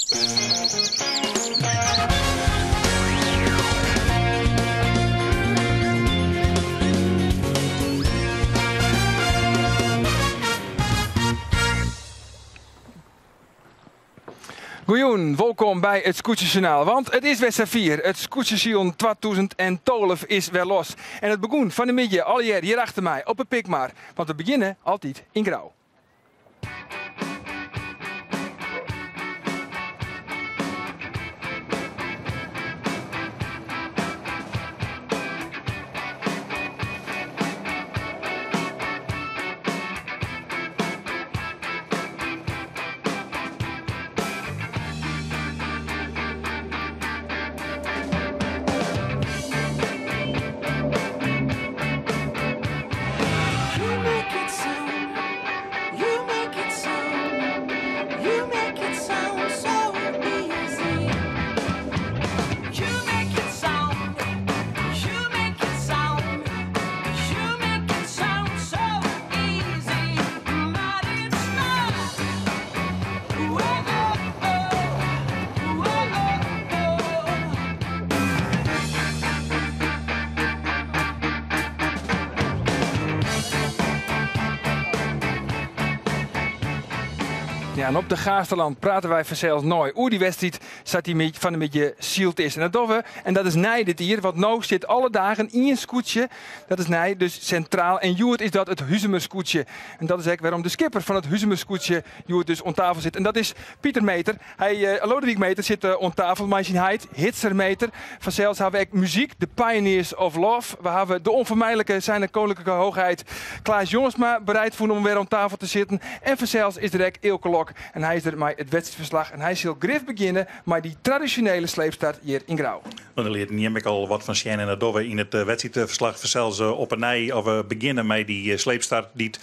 Goejûn, wolkom by it Skûtsjesjoernaal. Want it is wer safier, it Skûtsjesilen 2012 is wer los. En it begûn fan 'e middei allegear hjir achter my op 'e Pikmar. Want we begjinne altyd yn Grou. Ja, en op de Gaasterland prate wy fansels nei oer dy wedstriid sa't dy fan 'e middei syld is. En dat dogge we, en dat is nij dit jier, want no stiet alle dagen ien skûtsje, dat is nij, dus sintraal. En hjoed is dat it Huzumer skûtsje. En dat is ek wêrom de skipper fan it Huzumer skûtsje hjoed dus oan tafel sit. En dat is Pieter Meeter. Hy, Lodewijk Meeter sit oan tafel mei syn heit, Hitser Meeter. Fansels hawwe we ek muzyk, de Pioneers of Love. We hawwe de onvermijdelijke Zijne Koninklijke Hoogheid Klaas Jongsma bereid fûn om wer oan tafel te sitten. En fansels is der ek Eelke Lok en hy is der mei it wedstriidferslach. En hy sil grif begjinne mei dy tradisjonele sleepstart hjir yn Grou. Want der liet jim ek al wat fan sjen en dat dogge we yn it wedstriidferslach fansels op 'e nij. Of we begjinne mei dy sleepstart dy't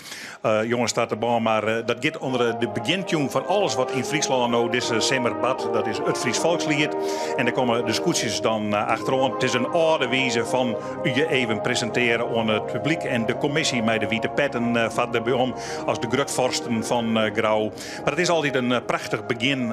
jonges start de bân. Mar dat giet ûnder de begjintune fan alles wat yn Fryslân no dizze simmer bart. Dat is it Fries Folksliet. En dêr komme de skûtsjes dan achteroan. It is in âlde wize fan je even presintearje oan it publyk. En de kommisje mei de wite petten fart derby om as de grutfoarsten fan Grou. Mar it is altyd in prachtich begjin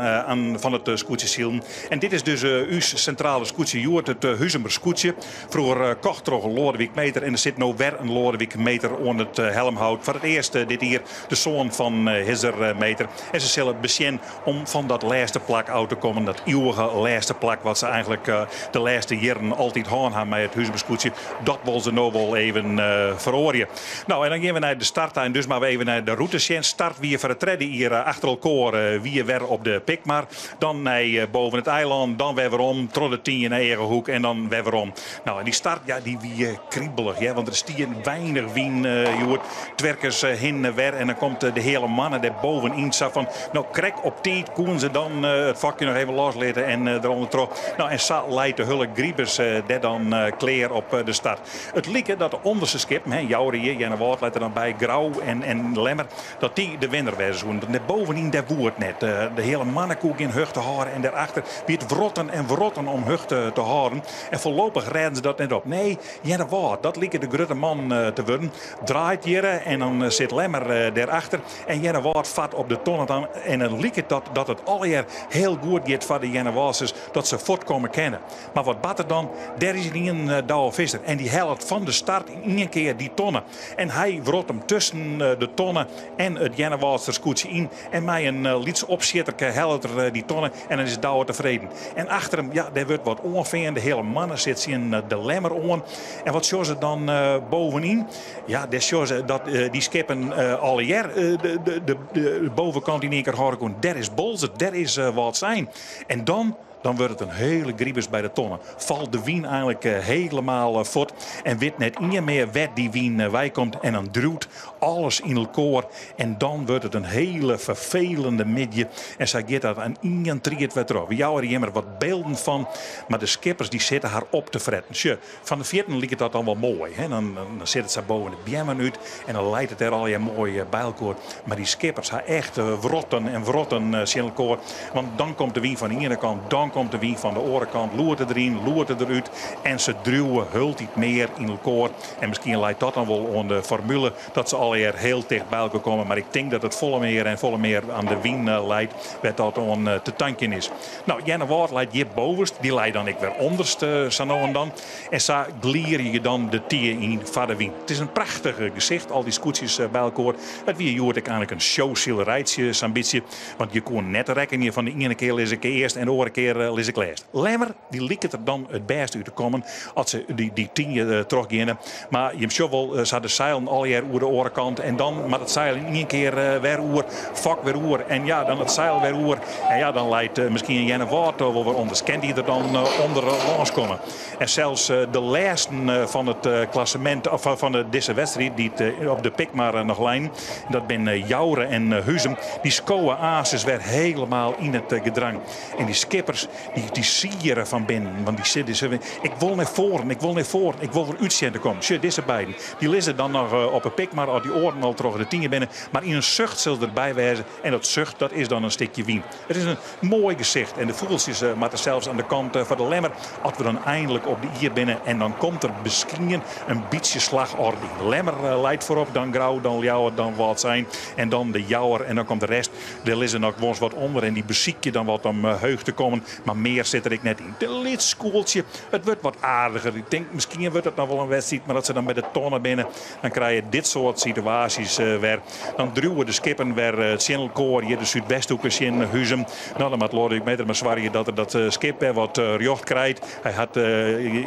fan it skûtsjesilen. En dit is dus ús sintrale skûtsje hjoed, it Huzumer skûtsje. Froeger kocht troch Loadewyk Meeter en der sit no wer in Loadewyk Meeter oan it helmhout. Foar it earst dit jier de soan fan Hizzer Meeter. En se sille besjen om fan dat lêste plak ôf te kommen. Dat iuwige lêste plak wat se eigenlik de lêste jierren altyd hân ha mei it Huzumer skûtsje. Dat wol se no wol even feroarje. No, en dan gean we nei de start ta en dus moatte we even nei de rûte sjen. Start wie foar it tredde jier achter elkoar wie wer op de Pikmar. Dan nei boven it eilân, dan wer werom troch de Tynje nei Eagehoek en dan wer werom. No, en dy start, ja, dy wie kribelich, hear, want der stie weinich wyn hjoed. Twerkers hin en wer en dan komt de Heale Moanne dêr bovenyn sa fan, no, krekt op tiid koenen se dan it fokje noch even loslitte en derûnder troch. No, en sa leit de hulle Gribus dêr dan klear op de start. It like dat de ûnderste skippen, hè, Joure hjir, Earnewâld leit der dan by, Grou en Lemmer, dat dy de winner wêze soenen. Dêr bovenyn, dêr woe it net. De Heale Moanne koe gjin huchte hâlde en dêrachter wie it wrotten en wrotten om huchte te hâlden. En foarlopich rêden se dat net op. Nee, Earnewâld, dat like de grutte man te wurden. Draait hjir en dan sit Lemmer dêrachter. En Earnewâld fart op de tonne dan. En dan liket dat dat it allegear heel goed giet foar de Earnewâldsters, dat se fuortkomme kinne. Mar wat bart der dan? Dêr is ynienen Douwe Visser en dy hellet fan de start yn ien kear dy tonne. En hy wrot him tusken de tonne en it Earnewâldster skûtsje yn. En mei in lyts opsjitterke hellet er dy tonne en dan is Douwe tefreden. En achter him, ja, dêr wurdt wat oanfearn. De Heale Moanne sit tsjin de Lemmer oan. En wat sjogge se dan bovenyn? Ja, dêr sjogge se dat dy skippen allegear de bovenkant yn ien kear hâlde koene. Dêr is Boalsert, dêr is Wâldsein. En dan Dan wurdt it in hiele gribus by de tonne. Falt de wyn eigenlik helemaal fuort en wit net ien mear wêr't dy wyn weikomt. En dan driuwt alles yn elkoar en dan wurdt it in hiele ferfelende middei. En sa giet dat aan ien tried wer troch. We jouwe der jimmer wat bylden fan, mar de skippers dy sitte har op te fretten. Sjoch, fan de fierten liket dat dan wol moai. Hè? Dan sit it sa boven de beammen út en dan leit it dêr allegear moai by elkoar. Mar dy skippers ha echt wrotten en wrotten tsjin elkoar. Want dan komt de wyn fan de iene kant, dan Dan komt de wyn fan de oare kant, loert er deryn, loert er derút en se driuwe hieltyd mear yn elkoar. En miskien leit dat dan wol oan de formule dat se allegear hiel ticht by elkoar komme. Mar ik tink dat it folle mear en folle mear oan de wyn leit wêr't dat oan te tankjen is. No, Earnewâld leit hjir bovenst, dy leit dan ek wer ûnderst sa no en dan. En sa glierje je dan de Tynje yn foar de wyn. It is in prachtich gesicht, al dy skûtsjes by elkoar. It wie hjoed ek eigenlik in showsilerijtsje sa'n bytsje. Want je koene net rekkenje fan de iene kear lis ik earst en de oare kear lis ik lêst. Lemmer, dy liket der dan it bêste út te kommen as se dy Tynje trochgeane. Mar jim sjogge wol, se ha de seilen allegear oer de oare kant en dan moat it seil yn ien kear wer oer, fok wer oer en ja, dan it seil wer oer. En ja, dan leit miskien Earnewâld wol wer ûnder. Kin dy der dan ûnder lâns komme? En sels de lêsten fan it klassemint, of fan dizze wedstriid dy't op de Pikmar noch leinen, dat binne Joure en Huzum, dy skowe aansens wer helemaal yn it gedrang. En dy skippers, dy siere fan binnen, want dy sitte, se, ik wol nei foaren, ik wol nei foaren, ik wol der út sjen te kommen. Sjoch, dizze beiden, dy lizze dan noch op 'e Pikmar as dy oaren al troch de Tynje binne, mar yn in sucht sil der by wêze en dat sucht, dat is dan in stikje wyn. It is in moai gesicht en de fûgeltsjes moatte sels oan de kant foar de Lemmer as we dan einlik op de Ie binne en dan komt der miskien in bytsje slachorde yn. Lemmer leit foarop, dan Grou, dan Ljouwert, dan Wâldsein en dan de Jouwer en dan komt de rest. Dêr lizze noch guons wat ûnder en dy besykje dan wat omheech te kommen, mar mear sit der ek net yn. In lyts skûltsje, it wurdt wat aardiger. Ik tink miskien wurdt it noch wol in wedstriid, mar as se dan by de tonne binne, dan krije je dit soart situaasjes wer. Dan driuwe de skippen wer tsjin elkoar, hjir de Súdwesthoeke tsjin Huzum. No, dan moat Lodewijk Meter mar soargje dat er dat skip wer wat rjocht krijt. Hy hat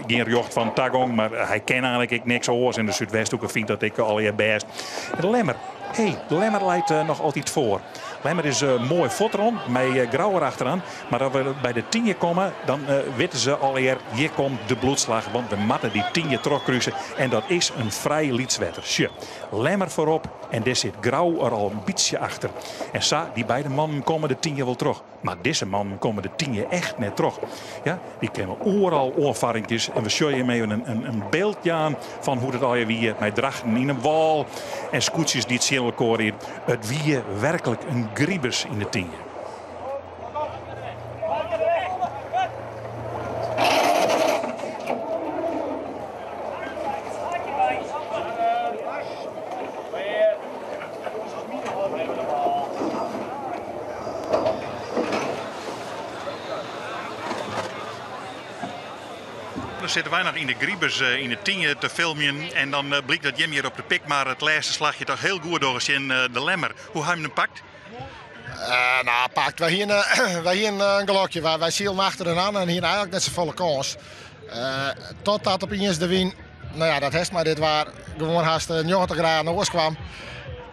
gjin rjocht fan tagong, mar hy kin eigenlik ek niks oars. En de Súdwesthoeke fynt dat ek allegear bêst. De Lemmer, hey, de Lemmer leit noch altyd foar. Lemmer is moai fuortrûn mei Grou der achteroan. Mar as we by de Tynje komme, dan witte se allegear, hjir komt de bloedslach, want we moatte dy Tynje trochkruse. En dat is in frij lyts wetter. Sjoch, Lemmer foarop en dêr sit Grou er al in bytsje achter. En sa, dy beide mannen komme de Tynje wol troch. Mar dizze mannen komme de Tynje echt net troch. Ja, dy kinne oeral oanfarrinkjes en we sjogge jim even in byld jaan fan hoe't it allegear wie mei Drachten yn in wâl en skûtsjes dy't tsjin elkoar rieden. It wie werklik in gribus yn de Tynje. Dan sitte wy noch yn de gribus yn de Tynje te filmjen en dan blykt dat jim hjir op de Pikmar it lêste slachje toch hiel goed dogge tsjin de Lemmer. Hoe ha jim him pakt? Nou, pakt. Wy hiene, wy hiene in gelokje. Wy, wy sielen achter en aan en hiene eigenlik net safolle kâns. Totdat opiens de wyn, no ja, dat hast mei dit waar, gewoan hast 90 graden oars kwam.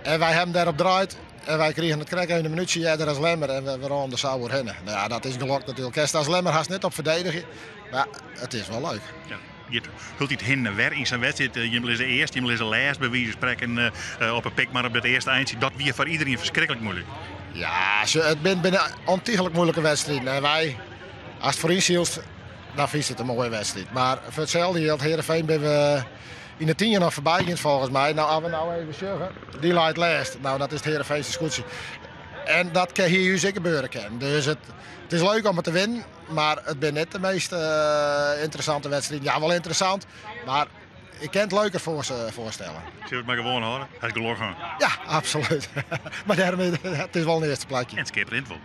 En wy hawwe dêrop draaid en wy krigen it krekt even in minútsje earder as Lemmer en we rôlen der sa oerhinne. No ja, dat is gelok natuerlik. Kinst as Lemmer hast net op ferdedigje, mar it is wol leuk. Ja, giet hieltyd hin en wer yn sa'n wedstriid. Jim lizze earst, jim lizze lêst by wize fan sprekken op 'e Pikmar op dat earste eintsje. Dat wie foar iderien ferskriklik muoilik. Ja, it binne ontiegelijk moeilike wedstriden. En wy, ast foaryn sylst, dan fynst it in moaie wedstriid. Mar foar itselde jild, Heerenveen binne we yn de Tynje noch foarby gien folgens my. No, as we no even sjogge, dy leit lêst. No, dat is it Heerenveense skûtsje. En dat kin hier ús ek gebeure kinnen. Dus it is leuk om it te winnen, mar it binne net de meast ynteressante wedstriden. Ja, wol ynteressant, mar ik kin it leuker foarstelle. Sille we it mar gewoan hâlde? Hy is gelokkich. Ja, absolút. Mar dêrom, it is wol in earste plakje. En it skip rint wol.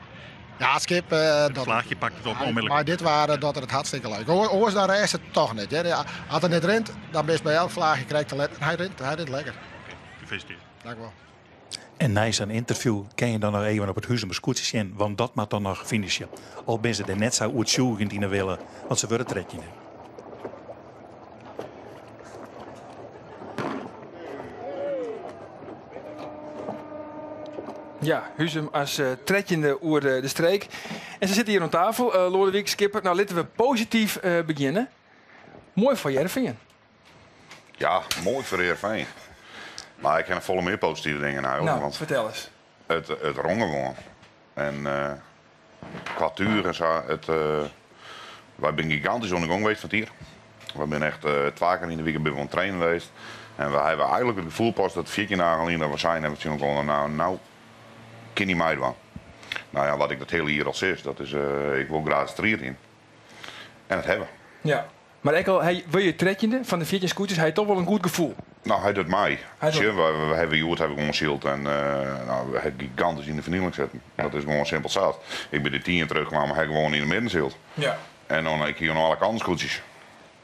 Ja, it skip. Het vlaagje pakt it op onmiddellijk. Mar dit waar docht er it hartstikke leuk. Oars dan rêst it toch net. Hear. Ja, as er net rint, dan bist by elk vlaagje krekt te let. Hy rint lekker. Gefeliciteerd. Dank wol. En nei sa'n ynterview kin je dan noch even op it Huzumer skûtsje sjen, want dat moat dan noch finishen. Al binne se der net sa oertsjûgjend yn 'e wille, want se wurde trettjinde. Ja, Huzum as trettjinde oer de streek. En se sitte hjir oan tafel, Loadewyk, skipper. Nou, litte we posityf begjinne. Moai foar Hearrenfean. Ja, moai foar Hearrenfean. Mar ik ha noch folle mear positive dingen eigenlijk. Nou, want fertel ris. It rûn gewoan. En kwa túch en sa, wy binne gigantysk oan de gong west fan 't jier. Wy binne echt twa kear yn de wike binne we oan it trainen west. En we hawwe eigenlik it gefoel pas dat 14 dagen lyn dat we seinen tsjin elkoar, nou, nou kin dy meidwaan. Nou ja, wat ik dat hiele jier al sis, dat is ik wol graach de striid yn. En dat hawwe we. Ja, mar ek al hy wurd je trettjinde fan de 14 skûtsjes, hy hat toch wol in goed gefoel. Nou, hy docht mei. Hy docht- Sjoch, we hawwe hjoed hawwe we gewoan syld en nou, we hawwe gigantysk yn de fernieling sitten. Dat is gewoan simpel sat. Ik bin de tien terugkwaam, hy gewoan yn de midden syld. Ja. En dan ik hie oan alle kanten skûtsjes.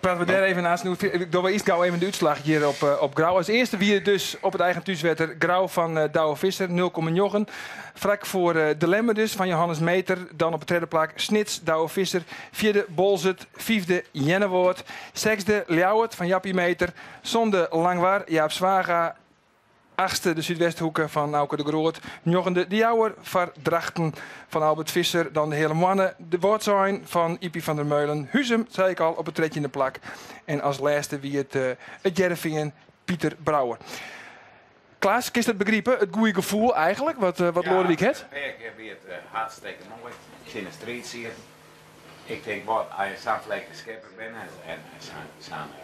Prate we dêr even naast. Ik doch earst gau even de útslach hjir op Grou. As earste wie it dus op it eigen thúswetter Grou fan Douwe Visser, 0,9. Frak foar De Lemmer dus fan Johannes Meeter. Dan op it tredde plak Snits, Douwe Visser. Fjirde Boalsert, fyfde Earnewâld. Sechsde Ljouwert fan Jappie Meeter. Sânde Langwar, Jaap Zwaga. Achtste de Súdwesthoeke fan Auke de Groot. Njoggende De Jouwer foar Drachten fan Albert Visser. Dan de Heale Moanne, de Wâldsein fan Ypie van der Meulen. Huzum, sei ik al, op it trettjinde plak. En as lêste wie it it Hearrenfean, Pieter Brouwer. Klaas, kinst dat begripe, it goede gefoel eigentlik, wat wat Loadewyk hat? Ja, in pear kear wie it hartstikke moai, tsjin de striid sieten. Ik tink wat, as je sa'n flinke skipper binne en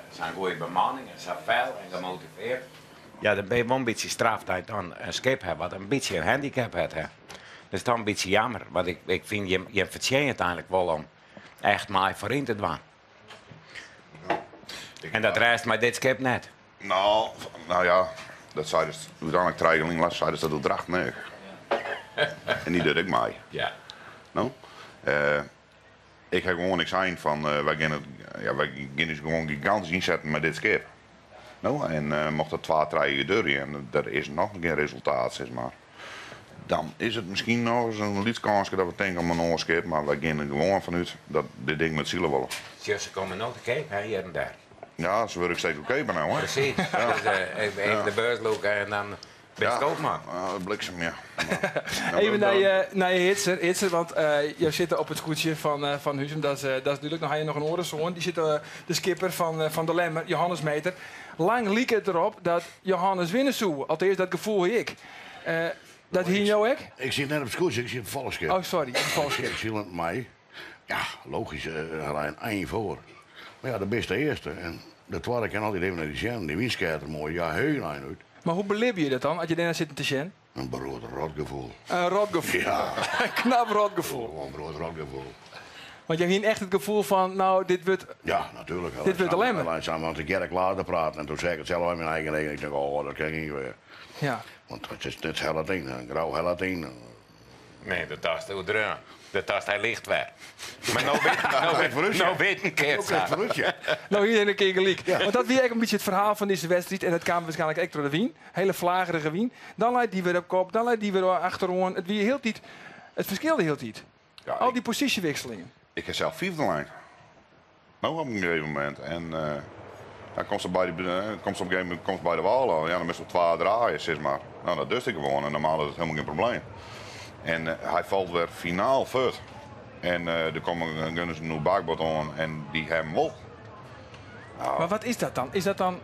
sa'n goede bemanning en sa fel en gemotiveerd, ja, dan bin je wol in bytsje straft dat je dan in skip hawwe wat in bytsje in handicap hat. Hè. Dat is dan in bytsje jammer, want ik fyn jim fertsjinje it eigenlik wol om echt mei foaryn te dwaan. En dat rêst mei dit skip net. Nou, nou ja, dat sei dus úteinlik trije jier lyn sei dus dat doe Drachten ek. En dy docht ek mei. Ja. No, ik ha gewoan ek sein fan wy gean it, ja, wy gean ús gewoan gigantysk ynsetten mei dit skip. No, en mocht dat twa, trije jier duorje en der is noch gjin resultaat, sis mar, dan is it miskien noch ris in lyts kânske dat we tinke om in oar skip, mar wy gean der gewoan fanút dat dit ding moat sile wolle. Sjoch, se komme no te keap, hè, hjir en dêr. Ja, se wurde ek steeds goedkeaper no, hè. Presys. Dus even de beurs lûke en dan bist koopman. Ja, bliksem, ja. Even nei Hitser, Hitser, want jo sitte op it skûtsje fan Huzum, dat is dúdlik. No ha je noch in oare soan, dy sit de skipper fan De Lemmer, Johannes Meeter. Lang like it derop dat Johannes winne soe, alteast dat gefoel hie ik. Dat hiene jo ek? Ik sit net op it skûtsje, ik sit op it folchskip. Oh, sorry, op it folchskip. Ik syl net mei. Ja, logysk, hy lei in ein foar. Mar ja, dan bist de earste en de twadde kin altyd even nei dy sjen. Dy wyn skeat der moai, ja, heel ein út. Mar hoe belibje je dat dan, as je dêrnei sitte te sjen? In beroerd rotgefoel. In rotgefoel? Ja. In knap rotgefoel. Gewoan in beroerd rotgefoel. Want je hiene echt it gefoel fan, no, dit wurdt. Ja, natuerlik. Dit wurdt De Lemmer. Wy samen want ik hearde Klaas te praten en toen sei ik it sels yn myn eigen reden. Ik tink, oh, dat kin gjin kwea. Ja. Want it is net hellet yn, in Grou hellet yn. Nee, dat tast oerdreaun. Dat tast hy licht wer. Mar no wit, no wit, no wit in kear sa. No hie in kear gelyk. Want dat wie ek in bytsje it ferhaal fan dizze wedstriid en dat kaam waarskynlik ek troch de wyn. Hele flagerige wyn. Dan leit dy wer op kop, dan leit dy wer achteroan. It wie hieltyd, it ferskilde hieltyd. Ja, Al ik- dy posysjewikselingen. Ik ha sels fyfde lein. No op in gegeven momint. En dan komst op by de, komst op in gegeven momint komst by de wâl ôf. Ja, dan moatst op twa draaien, sis mar. No, dat dochst ek gewoan en normaal is it helemaal gjin probleem. En hy falt wer finaal fuort. En der komme gunnen se in bakboard oan en dy hawwe him wol. Nou. Mar wat is dat dan? Is dat dan,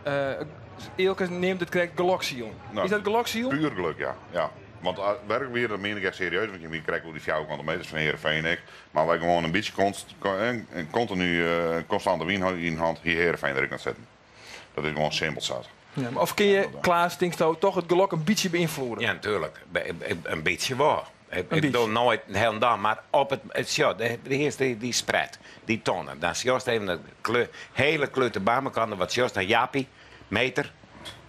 Eelke neamt it krekt geloksilen. Nou, Is dat geloksilen? Puer gelok, ja. Ja. Want werklik wie, dat mien ik echt serieus, want je wie krekt oer dy fjouwerkante meters fan Heerenveen ek. Mar wy gewoan in bytsje kontinu konstante wyn yn hand, hie Heerenveen der ek net sitten. Dat is gewoan simpel sat. Ja, mar of kin je, Klaas, tinksto, toch it gelok in bytsje beynfloede? Ja, natuerlik. In bytsje wol. Een Ik bytsje. bedoel noait hielendal, mar op it, it sjoch, de, de earste dy spread, dy tonnen. Dan sjochst even de hele klute by mekoar, wat sjochst dan Jappie, Meeter,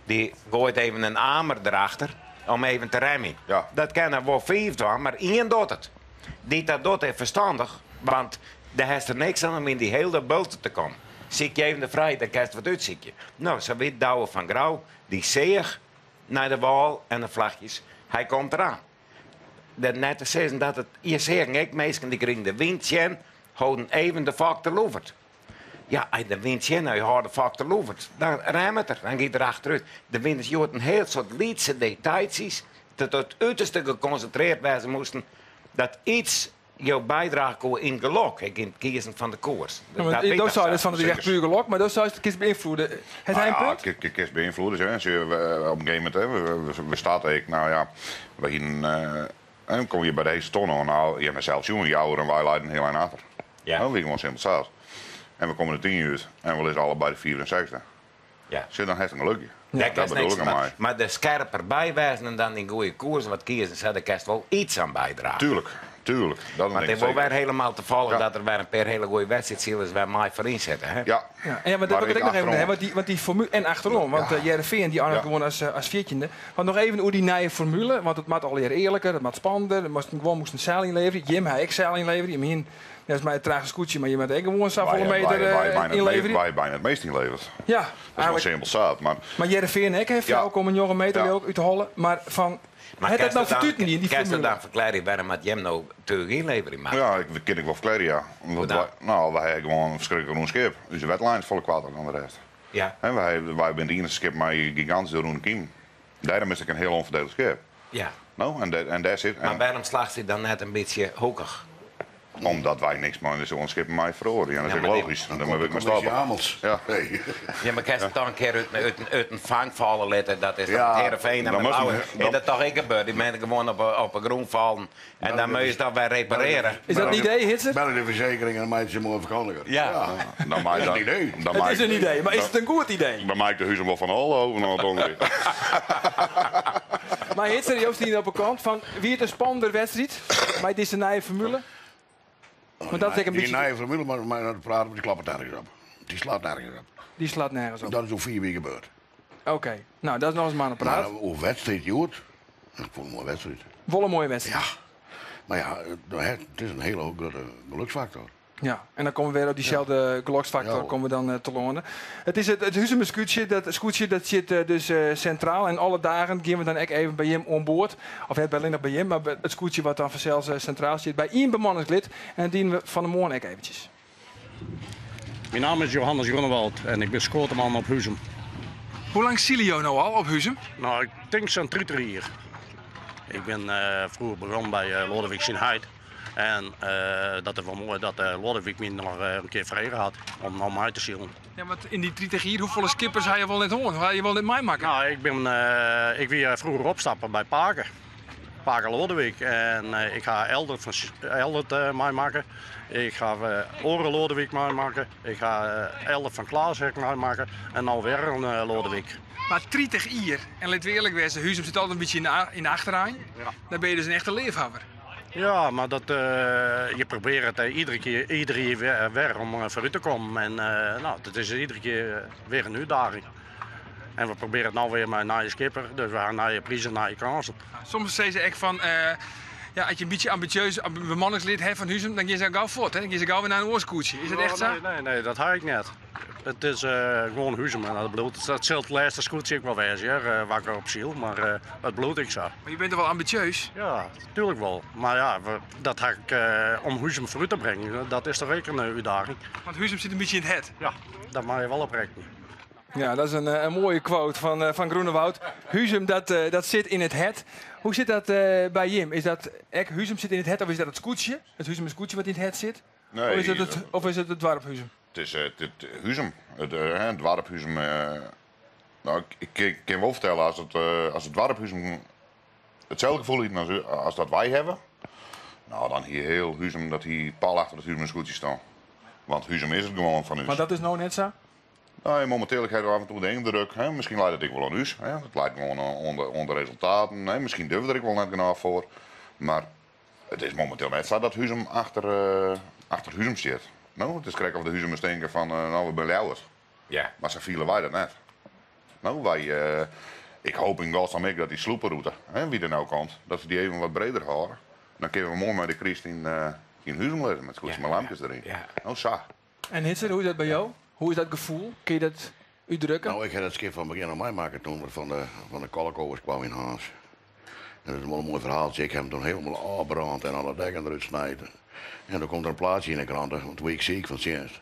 dy goait even in amer derachter om even te remmen. Ja. Dat kin er wol fiif dwaan, mar ien docht it. Dy't dat docht is ferstannich, want dêr hast der niks oan om yn dy hiele bulte te kommen. Sykje even de frijheid, dan kinst wat útsykje. No, sa wit Douwe fan Grou, dy seach nei de wâl en de flachjes, hy komt deraan. Dat net te sizzen dat it, je seagen ek minsken dy krigen de wyn tsjin, holden even de fok te loeverd. Ja, as de wyn tsjin, je hâlde de fok te loeverd, dan remmet er, dan giet er achterút. Der binne dus hjoed in hiel soad lytse detailtsjes, dat tot uterste gekonsintreard wêze moasten, dat iets jo bydrage koe yn gelok, ek yn it kiezen fan de koers. Ja, maar Dat wie do dat sei sa. dat fan it is echt puer gelok, mar do seist kinst beynfloede. Hat hy in Nou ja, punt? Kinst beynfloede, hè. Sjoch, we, op in gegeven momint, hè, we starten ek, nou ja, we hienen, en dan kom je by de heechste tonne oan, nou, je hawwe sels sjoen, Jouwer en wy leiden hiel ein achter. Ja. Dat wie gewoan simpel sat. En we komme de tien út en we lizze allebei de fiifde en sechsde. Ja. Sjoch, dan hast in gelukje. Dêr Dat kinst bedoel niks ik mar, mei. mar der skerper by wêzen en dan yn goede koers wat kiezen, sa, dêr kinst wol iets oan bydrage. Tuurlijk, Tuurlijk. Dat Want denk it ik is wol zeker. wer hielendal tafallich Ja. dat der wer in pear hiele goede wedstriidsilers wer mei foaryn sitte. Hè? Ja. Ja, en ja, maar dat Maar wil ik ik nog even achterom. hè, want die formule en achterom, want Ja. ja. Hearrenfean die eindigt Ja. gewoan as 14e. Want noch even oer dy nije formule, want it moat allegear earliker, it moat spannender, der moast gewoan moast in seil ynleverje. Jim ha ek seil ynleverje. Jim hiene neffens my it trage skûtsje, mar jim moatte ek gewoan safolle meter Wij bijna het me- ynleverje. wij bijna it meast ynleverd. Ja, Dat is wel eigenlijk. simpel zat, maar Mar Hearrenfean ek heeft Ja. 4,9 meter Ja. ook út de holle, mar fan Maar hat dat kinst nou it dan- fertuten yn dy kinst it formule? dan ferklearje wêrom moat Jim no túch ynleverje moat? ja, ik kin ik wol ferklearje, ja. Omdat Hoe dan? wij, nou, wij ha gewoan in ferskriklik rûn skip. Us wetlijn is folle koarter dan de rest. Ja. En wij binne it iennichste skip mei gigantyske rûne kym. Dêrom is it in hiel ûnfoardielich skip. Ja. No, en dêr, en dêr sit. Mar En, wêrom slacht hy dan net in bytsje hoekich? omdat wij niks mei so'n skippen mei feroarje. En dat is Ja, ek mar logysk. Dan moat ik mar Commissie stoppe. Amels. Ja. Hey. Ja, mar kinst it dan in kear út in fang falle litte? Dat is Ja. toch Hearrenfean en Dan met moast Blauwe. hem- Is dan- dat toch ek gebeurd? Dy binne gewoan op 'e grûn fallen. En dan moat je it dan wer reparearje. Is dat in idee, Hitser? Belje de verzekering en dan maak je ze moai fakânsje. Ja. Dan maak Dat is een idee. Dan Het maak- is in idee, mar is it in goed idee? Dan maak ik de huzen wol fan alle over naar het andere. Mar Hitser, Joost hier op de kant fan wie it in spannender wedstriid mei dizze nije formule? Want dat is ek in Die bytsje nije formule, mar dat praten, dy klapt nergens op. Dy slacht nergens op. dy slacht nergens op. Dat is oer 4 wike gebeurd. Oké, nou dat is noch ris mannepraat. Mar oer wedstriid, hjoed. Ik fûn it in moaie wedstriid. Wol in moaie wedstriid. Ja. Mar ja, it is in hiele grutte geluksfaktor. Ja, en dan komme we wer op dyselde geluksfaktor Ja. komme we dan telâne. It is it Huzumer skûtsje, dat skûtsje dat sit dus sintraal. En alle dagen geane we dan ek even by jim oan board. Of net allinnich by jim, mar by it skûtsje wat dan fansels sintraal stiet. By ien bemanningslid. En dat diene we fan 'e moarn ek eventsjes. Myn namme is Johannes Groenewald en ik bin skoateman op Huzum. Hoe lang sile jo no al op Huzum? Nou, ik tink sa'n 30 jier. Ik bin froeger begûn by Lodewijk syn heit. En dat is wol moai dat Lodewijk my noch in kear frege hat om no mei te silen. Ja, want yn dy 30 jier, hoefolle skippers ha je wol net hân? Ha je wol net meimakke? Nou, ik wie froeger opstapper by pake. Pake Lodewijk. En ik ha Eldert fan Eldert meimakke. Ik ha oare Lodewijk meimakke. Ik ha Eldert fan Klaas ek meimakke. En no wer in Lodewijk. Mar 30 jier, en litte we earlik wêze, Huzum sit altyd in bytsje yn de achterein. Ja. Dan binne je dus in echte leafhawwer. Ja, mar dat, je probearret iedere kear, ieder jier wer om foarút te kommen. En nou, dat is iedere kear wer in útdaging. En we probearje it no wer mei in nije skipper, dus we ha nije prizen, nije kânsen. Soms sizze se ek fan, ja, as je in bytsje ambisjeus bemanningslid ha fan Huzum, dan geane se gau fuort, hè? Dan geane se gau wer nei in oar skûtsje. Is dat echt sa? Nee, nee, nee, dat ha ik net. It is gewoan Huzum en dat bliuwt. Dat sil it lêste skûtsje ek wol wêze, hear, waar ik op syl, mar it bliuwt ek sa. Mar je binne toch wol ambisjeus? Ja, tuerlik wol. Mar ja, dat ha ik om Huzum foarút te bringen, dat is toch ek in útdaging. Want Huzum sit in bytsje yn it hert. Ja, dêr moatte je wol op rekkenje. Ja, dat is in moaie quote fan Groenewoud. Huzum, dat sit yn it hert. Hoe sit dat by jim? Is dat ek Huzum sit yn it hert of is dat it skûtsje? It Huzumer skûtsje wat yn it hert sit? Nee, Of is it it doarp Huzum? It is it Huzum, it doarp Huzum. Nou, ik kin wol fertelle, as it doarp Huzum itselde gefoel hie as dat wy hawwe, nou, dan hie hiel Huzum dat hie pal achter it Huzumer skûtsje stean. Want Huzum is it gewoan fan ús. Mar dat is no net sa? Nee, mominteel ha ik af en toe de yndruk, hè, miskien leit it ek wol oan ús. Hè, it leit gewoan oan de resultaten. Hè, miskien dogge we der ek wol net genôch foar. Mar it is mominteel net sa dat Huzum achter Huzum stiet. No, it is krekt of de Huzumers tinke fan, nou, we binne Ljouwert. Ja. Mar sa fiele wy dat net. No, ik hoop yn godsnaam ek dat dy sloeperûte, hè, wie der no komt, dat se dy even wat breder hâlde. Dan kinne we moai mei de kryst yn Huzum lizze, met skûtsje mei lampkes deryn. Ja. No, sa. En Hitser, hoe is dat by jo? Hoe is dat gefoel? Kinne je dat útdrukke? Nou, ik ha dat skip fan begjin ôf meimakke doe't we fan de Kolkovers kwam yn Harns. En dat is wol in moai ferhaaltsje. Ik ha him doe hielendal ôfbrând en alle dekken derút snijd. En dan komt der in plaatsje yn de krante, want toen wie ik siik fan tsjinst.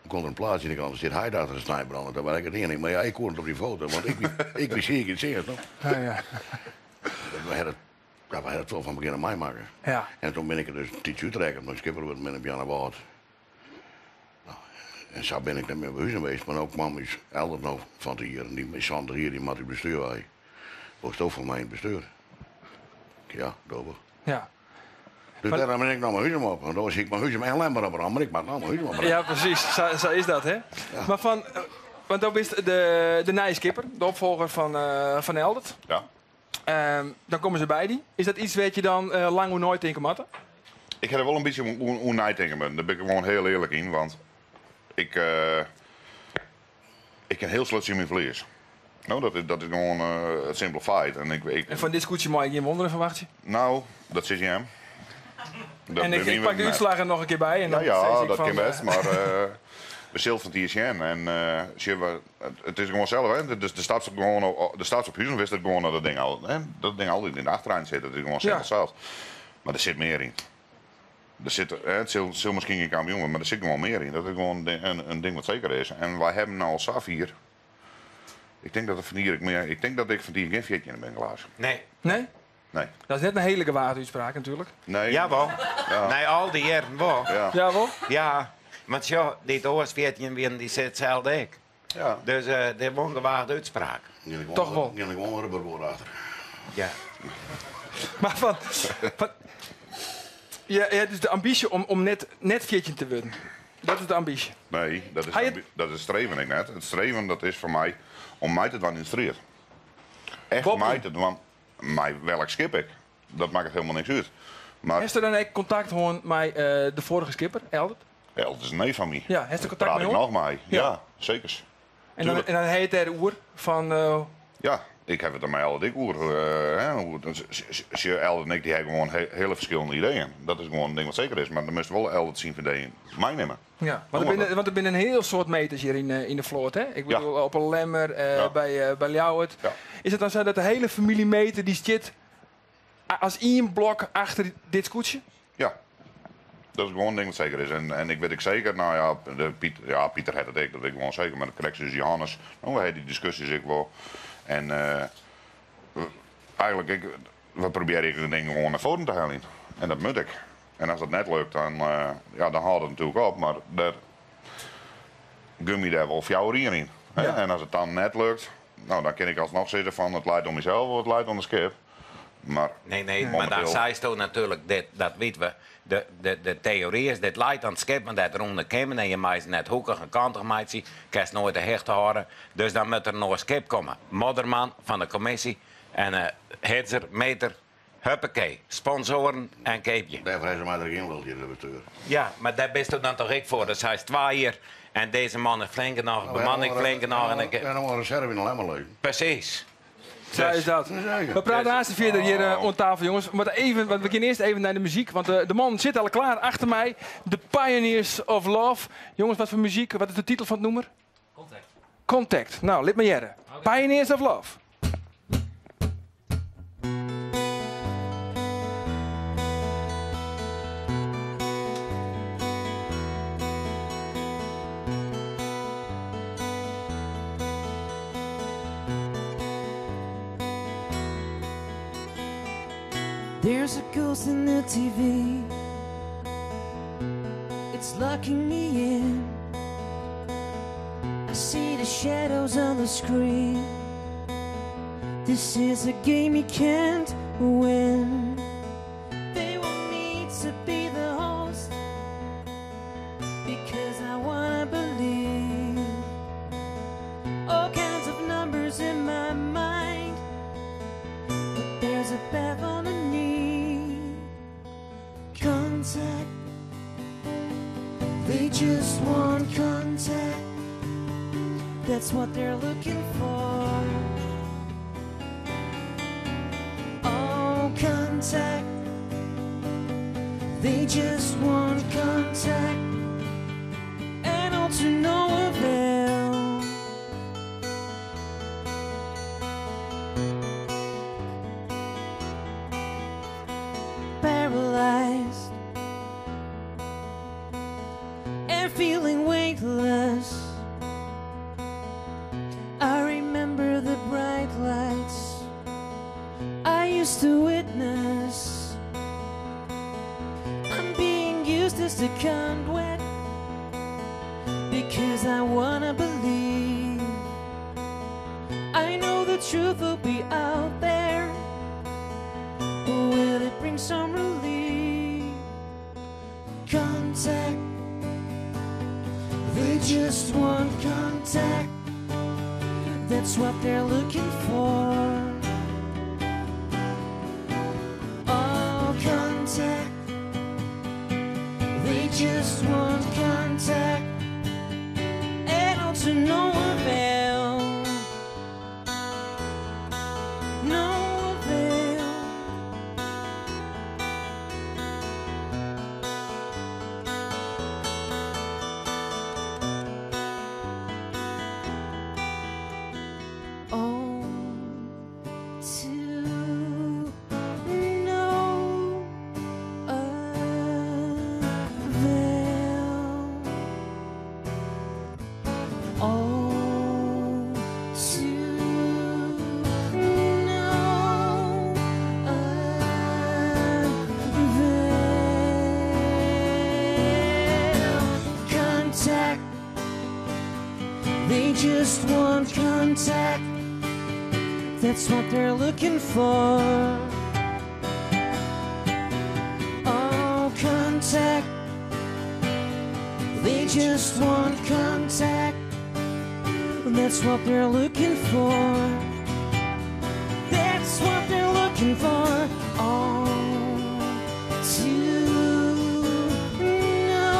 Dan komt der in plaatsje yn de krante, stiet hy achter de snijbrander. Daar waar ik it yn. Mar ja, ik koe net op dy foto, want ik wie siik yn tsjinst. No. Ja, ja. We ha dat, ja, we ha dat wol fan begjin ôf meimakke. Ja. En doe bin ik der dus in tiidsje útrekke, omdat ik skipper wurden bin op Earnewâld. Nou, en sa bin ik net mear by Huzum west, mar no kwam ús Eldert no fan 't jier en dy 70 jier, dy moat út bestuur wei. Wolsto foar my yn it bestuur? Ja, doch wol. Ja. Dus Mar dêrom bin ik no mei Huzum op. Want oars hie ik mei Huzum en Lemmer op mar ik moat no mei Huzum op. Ja, presys. Sa is dat, hè? Ja. Mar fan, want do bist de nije skipper, de opfolger fan Eldert. Ja. Dan komme se by dy. Is dat iets wêr't je dan lang oer neitinke moatte? Ik ha der wol in bytsje oer neitinke moatten. Dêr bin ik gewoan hiel earlik yn, want ik, ik kin hiel slecht tsjin myn ferlies. No, dat is gewoan it simpele feit. En ik, ik, En fan dit skûtsje mei ik gjin wonderen ferwachtsje? No, dat sis jim. Dat En ik, bin ik pak de net. útslaggen noch in kear by en Ja, dan ja, sis ik dat fan, kin bêst, mar we sille fan 't jier sjen. En sjen we, it is gewoan sels, hè, dus de stap op gewoan, de stap op Huzum wist it gewoan dat it ding al, hè, dat it ding altyd yn de achterein sit. Dat is gewoan simpel sels. Mar der sit mear yn. Der sit, hè, it sil miskien gjin kampioen wurde, mar der sit gewoan mear yn. Dat is gewoan in ding wat seker is. En wy hawwe no al safier. Ik tink dat der fan 't jier ek mear, ik tink dat ik fan 't jier gjin 14e bin, Klaas. Nee. Nee? Nee. Dat is net in hiele gewaagde útspraak natuerlik. Nee. Jawol. Ja. Nei al dy jierren wol. Ja. Jawol? Ja, want sjoch, dy't oars 14 wienen, dy sit itselde ek. Ja. Dus dit is wol in gewaagde útspraak. Toch wol. Gean ik wol in rubberboat achter. Ja. Mar fan, ja, ja, dus de ambysje om net 14 te wurden. Dat is de ambysje. Nee, Hij het- dat is streven ik net. It streven dat is foar my om mei te dwaan yn de striid. Echt Boppen. mei te dwaan mei welk skip ik. Dat makket hielendal niks út. Mar Hast der dan ek kontakt hân mei de foarige skipper, Eldert? Eldert is in neef fan my. Ja, hast der kontakt Praat mei ik hân? noch mei. Ja. Ja, zeker. En dan ha je it dêr oer fan, Ja, ik ha it der mei Eldert ek oer. Hè, hoe het, sjoch, Eldert en ik die ha gewoan hiele ferskillende ideeën. Dat is gewoan in ding wat seker is. Mar dan moatst wol Eldert syn ideeën meinimme. Ja, want Doe maar dat. want der binne in hiel soad meters hjir yn de float, hè? Ik Ja. bedoel, op 'e Lemmer, Ja. by Ljouwert. Ja. Is it dan sa dat de hiele famylje Meeter dy stiet as ien blok achter dit skûtsje? Ja, dat is gewoan in ding wat seker is. En ik wit ek seker, no ja, de Piet, ja, Pieter hat it ek, dat wit ik gewoan seker. Mar krekt sa as Johannes, no, we ha dy diskusjes ek wol. En eigenlik, ik, we probearje ek it ding gewoan nei foaren te heljen. En dat moat ek. En as dat net lukt, dan, ja, dan hâldt it natuerlik op. Mar dêr gun my dêr wol 4 jier yn. Hè? Ja. En as it dan net lukt, no, dan kin ik alsnoch sizze fan it leit oan mysels of it leit oan de skip. Mar Nee, nee, mar dan momenteel seisto natuerlik, dit, dat witte we, de teory is, dit leit oan it skip, want dêr't rûne kimmen en je meitsje net hoekich en kantich meitsje, kinst noait de hichte hâlde. Dus dan moat der in oar skip komme. Modderman fan de kommisje en Hitzer, Meter, huppakee, sponsoaren en keapje. Dêrfoar ha se my der gjin lul hjir, de bestuur. Ja, mar dêr bisto dan toch ek foar? Dat seist 2 jier en dizze man is flink genôch, Nou, we bemanning hebben flink genôch en ik we hebben nog een reserve in de Lemmer liggen. Precies. Zo is dat. Zeker. We praten haast verder hier oan tafel, jongens. Maar even, want we gaan eerst even naar de muziek. Want de man zit al klaar achter mij. The Pioneers of Love. Jongens, wat voor muziek? Wat is de titel van het nummer? Contact. Contact. Nou, lit me jaren. Pioneers of Love. There's a ghost in the TV. It's locking me in. I see the shadows on the screen. This is a game you can't win. They want me to be the host because I want to believe. All kinds of numbers in my mind, but there's a path on the knee. Contact. They just want contact. That's what they're looking for. Oh, contact. They just want contact. And all to no avail. Paralyzed and feeling weightless. I remember the bright lights I used to witness. I'm being used as the conduit because I want to believe. I know the truth will be out there. Will it bring some relief? Contact. They just want contact. That's what they're looking for. Oh, contact. just want contact and all to no avail. No avail. All to no avail. All to no avail. Contact. They just want contact. That's what they're looking for. Oh, contact. They just want contact. That's what they're looking for. That's what they're looking for. All to no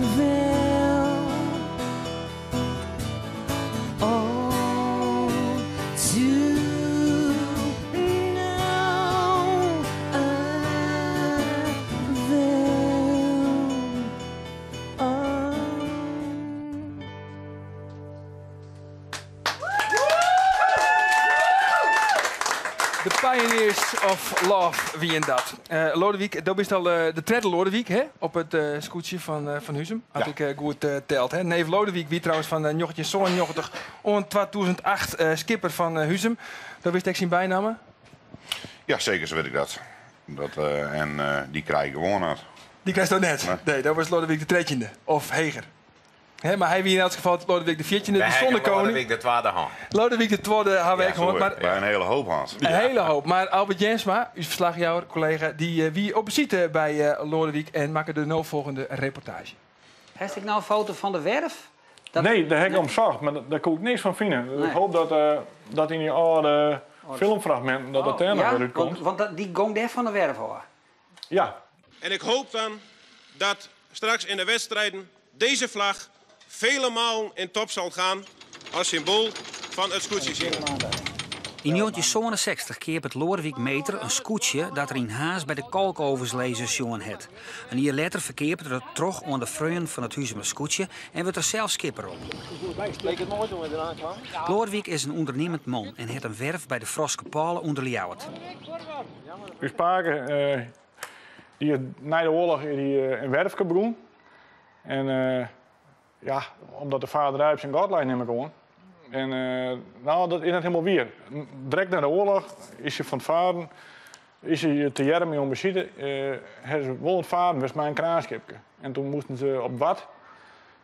avail. All to no avail. Oh. The Pioneers of Love, wienen dat. Eh Lodewijk, do bist al eh, de tredde Lodewijk hè, op it eh, skûtsje fan, fan Huzum. As Ja. ik goed teld. Hè. Neef Lodewijk wie trouwens fan 1997 oant 2008 skipper fan Huzum. Do witst ek syn bynamme? Ja, seker, sa wit ik dat. Dat en dy krij ik gewoan net. Dy krijst do net. Nee. Nee, dat was Lodewijk de 13e. Of heger. Hè, mar hy wie yn elts gefal Lodewijk de 14e, de Zonnekoning. Lodewijk de twadde hân. Lodewijk de twadde ha we Ja, ek hân. Mar By in hiele hoop hân. in hiele hoop. Mar Albert Jensma, ús ferslachjouwer, kollega, dy wie op besite by Lodewijk en makke de no folgjende reportaazje. Hast ek no in foto fan de werf? Dat- Nee, dêr ha ik om socht, mar dêr koe ik niks fan fine. Nee. Ik hoopje dat, dat yn dy âlde filmfragminten dat dat dêr noch ja, wer útkomt. Want dy gong dêr fan de werf ôf. Ja, En ik hoop dan dat straks in de wedstrijden deze vlag vele malen in top zal gaan als symbool van het skûtsjesilen. Yn 1967 keapet Lodewijk Meter in skûtsje dat er yn Harns by de kalkovens lizzen sjoen hat. In jier letter ferkeapet er it troch oan de freonen fan it Huzumer skûtsje en wurdt er sels skipper op. Lodewijk is in ûndernimmend man en hat in werf by de Froskepôle ûnder Ljouwert. Us pake, dy is nei de oarloch is dy, in werfke begûn. En ja, omdat de vaarderij op syn gat lei, nim ik oan. En no, dat is net hielendal wier. Direkt nei de oarloch is se fan it faren, is se tegearre mei oan besite, ha se wol it faren west mei in kraanskipke. En doe moasten se op Wad,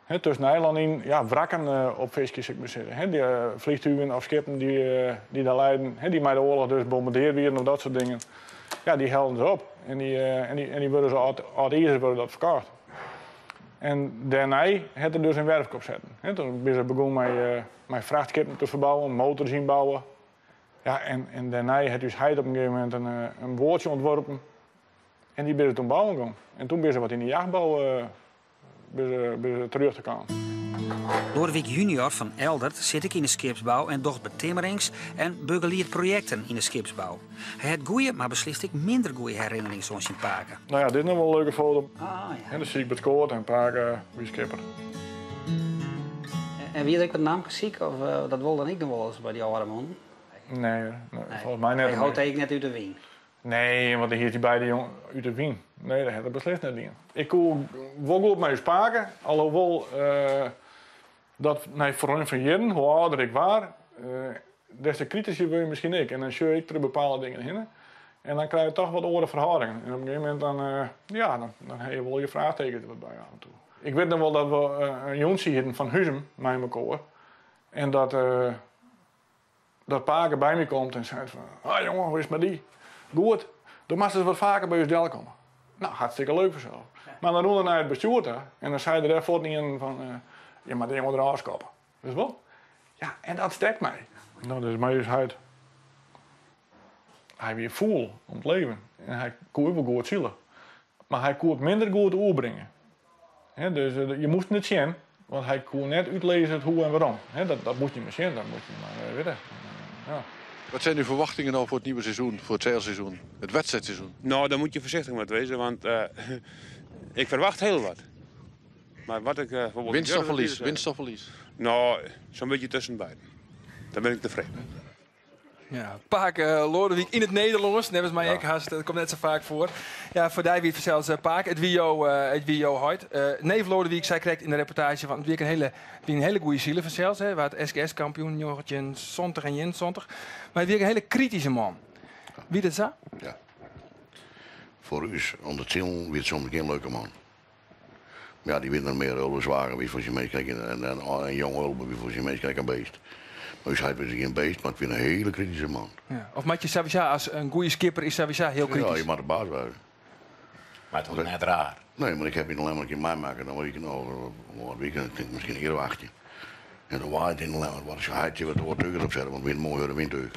hè, tusken eilannen yn, ja, wrakken opfiskje, sil ik mar sizze. Hè, dy fleantugen of skippen dy't dêr leinen, hè, dy't mei de oarloch dus bombardearre wienen of dat soart dingen. Ja, dy hellen se op. En dy wurde se âld izer wurde dat ferkocht. En dêrnei hat er dus in werfke opsetten. Hè, doe binne se begûn mei frachtskippen te ferbouwen, motors ynbouwe. Ja, en dêrnei hat ús heit op in gegeven momint in boatsje ûntwurpen. En dy binne se doe bouwen gien. En doe binne se wat yn de jachtbou binne se terjochte kaam. Lodewijk junior fan Eldert sit ek yn de skipsbou en docht betimmerings en begeliedt projekten yn de skipsbou. Hy hat goeie, mar beslist ek minder goeie herinnerings oan syn pake. No ja, dit is noch wol in leuke foto. Ah, ja. En dan sil ik by it koart en pake wie skipper. En wie der ek wat namkesyk of dat wol dan ek noch wolris by dy âlde mannen? Nee, nee, folgens my net. Hy hold ek net út de wyn. Nee, want dan hiert hy beide jongen út de wyn. Nee, dat hat er beslist net dien. Ik koe wol goed mei ús pake, alhoewol dat nei ferrin fan jierren, hoe âlder ik waard, des te kritisjer wurd je miskien ek. En dan sjoch ik troch bepaalde dingen hinne. En dan krij je toch wat oare ferhâldingen. En op in gegeven momint dan, ja, dan ha je wol je fraachtekens der wat by af en toe. Ik wit noch wol dat we in jûntsje hienen fan Huzum mei mekoar. En dat pake by my komt en seit fan, ah, jonge, hoe is it mei dy? Goed, do moatst ris wat faker by ús delkomme. No, hartstikke leuk fansels. Mar dan rûn er nei it bestjoer ta en dan sei er dêr fuort ien fan, je moatte dy jonge derôf skoppe. Dus wol? Ja, en dat stekt my. No, dus mei ús heit. Hy wie fûl om it leven en hy koe wol goed sile. Mar hy koe it minder goed oerbringe. Dus je moasten it sjen, want hy koe net útlizze it hoe en wêrom. Dat moast je mar sjen, dat moast je mar witte. Ja. Wat zijn uw verwachtingen nou voor het nieuwe seizoen, voor het zeilseizoen, het wedstrijdseizoen? Nou, daar moet je voorzichtig mee wezen, want ik verwacht heel wat. Maar wat ik bijvoorbeeld Winst of verlies? Winst of verlies? Nou, zo'n beetje tussen beiden. Daar ben ik tevreden. Ja, Pake Loadewyk yn it Nederlânsk, neffens my ek hast, dat komt net sa faak foar. Ja, foar dy wie it fansels pake, it wie jo, it wie jo heit. Neef Loadewyk sei krekt yn de reportaazje fan, it wie ek in hele, it wie in hele goede siler fansels, hè, waard SKS-kampioen 1970 en 71. Mar it wie ek in hele krityske man. Wie dat sa? Ja. Foar ús om te silen wie it soms gjin leuke man. Ja, dy wiene der mear. Ulbe Zwaga wie foar syn minsken ek in, en en jong Ulbe wie foar syn minsken ek in beest. Mar ús heit wie gjin beest, mar it wie in hiele krityske man. Ja. Of moat je sawiesa as in goede skipper is sawiesa hiel kritysk? Ja, je moatte de baas wêze. Mar it is net raar. Nee, mar ik ha yn de Lemmer in kear meimakke, dan wie ik no, wat wie ik, tink miskien in jier of 18. En dan waait yn de Lemmer, wat is heit wat oar túch erop sette, want it wie in moai hurde wyntuch.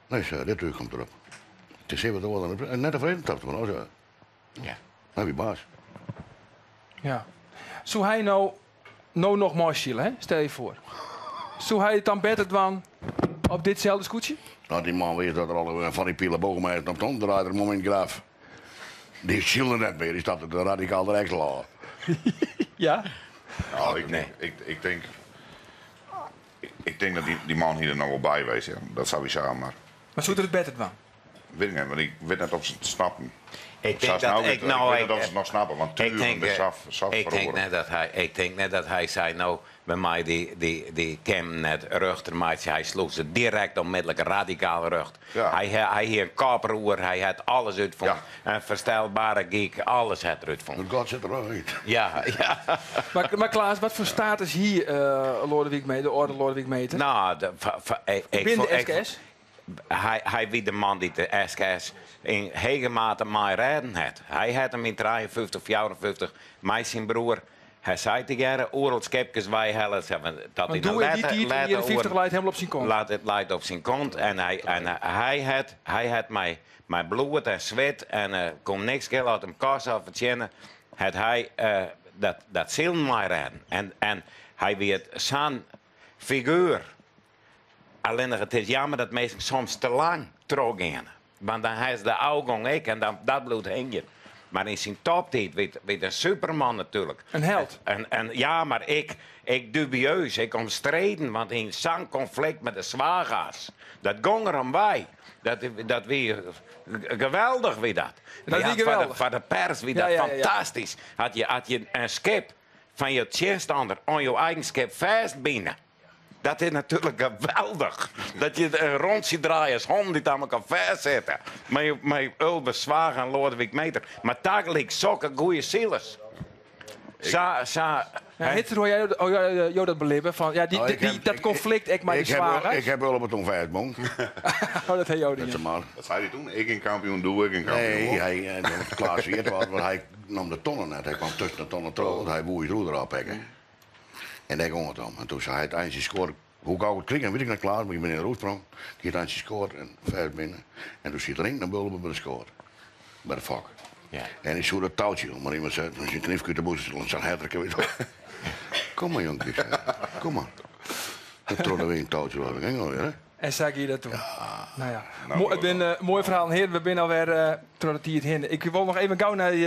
Nee, sei, dit túch komt erop. It is wat oar dan, net tefreden tocht ik, mar no sei. Ja. Hy wie baas. Ja. Soe hy no, no noch meisile, hè? Stel je foar. Soe hy it dan better dwaan op ditselde skûtsje? No, dy man wist dat er al fan dy pielen op ton draait er him om yn it graf. Dy sylde net mear, dy stapte der radikaal der ekstra ôf. Ja. Nou, ik, nee. ik, ik denk, ik denk dat dy, dy man hier der noch wol by west, ja. Dat sawiesa, mar. Mar soe er it better dwaan? Wit ik net, want ik wit net oft se it snappen. Ik tink dat ik nou, ik wit net oft se it noch snappe, want tugen binne sa sa Ik tink net dat hy, ik tink net dat hy sei, no, by my dy, dy, dy kim net rjochter meitsje. Hy sloech se direkt onmiddellik radikaal rjocht. Hy, hy hie in koproer, hy hat alles útfûn. In ferstelbare gyk, alles hat er útfûn. God sit der út. Ja, ja. Mar, mar Klaas, wat foar status hie Loadewyk Meeter, de âlde Loadewyk Meeter? No, de, ik, Binnen de SKS? Hy wie de man dy't de SKS yn hege mate mei rêden hat. Hy hat him yn 53, 54 mei syn broer, hy sei tegearre, oeral skipkes weihelle. Dat Want doe yn dy tiid, yn de jierren 50, leit helemaal op syn kont. Leit, it leit op syn kont en hy, en hy hat, hy hat mei, mei bloed en swit en koe niks skele oft him koste of fertsjinne, hat hy dat, dat silen mei rêden. En, en hy wie sa'n figuer. Allinnich it is jammer dat minsken soms te lang trochgeane. Want dan ha se de ôfgong ek en dan, dat bliuwt hingjen. Mar yn syn toptiid wie it in superman natuerlik. In held. En, en, ja, mar ek, ek dubieus, ek omstreden, want yn sa'n konflikt mei de Zwaga's, dat gong er om wei. Dat, dat wie geweldich wie dat. Dat wie geweldich. Foar de pers wie dat fantastysk. As je, as je in skip fan je tsjinstanner oan jo eigen skip fêstbine. Dat is natuerlik geweldich. Dat je in rûntsje draaie as honden dy't oan elkoar fêstsitte. Mei, mei Ulbe Zwaga en Loadewyk Meeter. Mar tagelyk sokke goede silers. Sa, sa. Ja, Hitser, hoe jij, hoe jo dat belibben? Van, ja, die, Nou, ik die, heb- dat ik- konflikt ek mei de Ik heb, Zwaga's? ik heb Ulbe toen fêstbûn. Oh, dat ha jo Dat dien. is maar. Wat sei hy toen? Ik in kampioen, doe ik in kampioen. Nee, hy, dat Klaas weet wat, want hy nam de tonnen net. Hy kwam tusken de tonnen troch, want hy woe it roer erop pakke. En dêr gong it om. En toen sei hy it eintsje skoard. Hoe gau it krigen, wit ik net Klaas, mar ik bin yn de roersprong. Die it eintsje skoard en fêstbine. En toen siet er ink naar Bulbe by de skoat. By de fok. Ja. En hy soe dat toutsje om, mar iemand sei, mei syn knyfke út de bûse, sa'n herterke, weet je wel. Kom mar, jonkjes. Kom mar. En troch de wyn toutsje, dat ging alweer, hè? En sa gie dat toen. Nou ja, Nou, Moai, it binne moaie ferhalen. Hearen, we binne alwer troch de tiid hinne. Ik wol noch even gau nei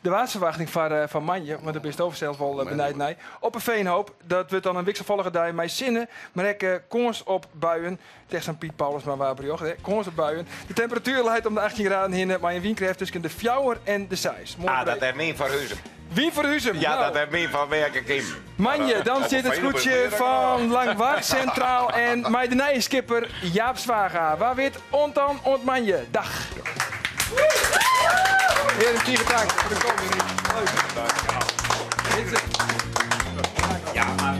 de waarsferwachting foar foar moandei, want dêr bist sels wol benijd nei. Op 'e Veenhoop, dat wurdt dan in wikselfallige dei mei sinne, mar ek kâns op buien. It is echt sa'n Piet Paulusma waarberjocht, hè? Kâns op buien. De temperatuer leit om de 18 graden hinne, mei in wynkrêft tusken de 4 en de 6. Moai Ah, dat breed. hat myn foar Huzum. Wyn foar Huzum. Ja, Nou. dat hat myn foar Werkekym. Moandei, dan sit it skûtsje fan Langwar sintraal en mei de nije skipper Jaap Zwaga. Wa wit, oant dan, oant moandei. Dag. Hearen, tige tank foar de komst. Leuk. Ja, mar.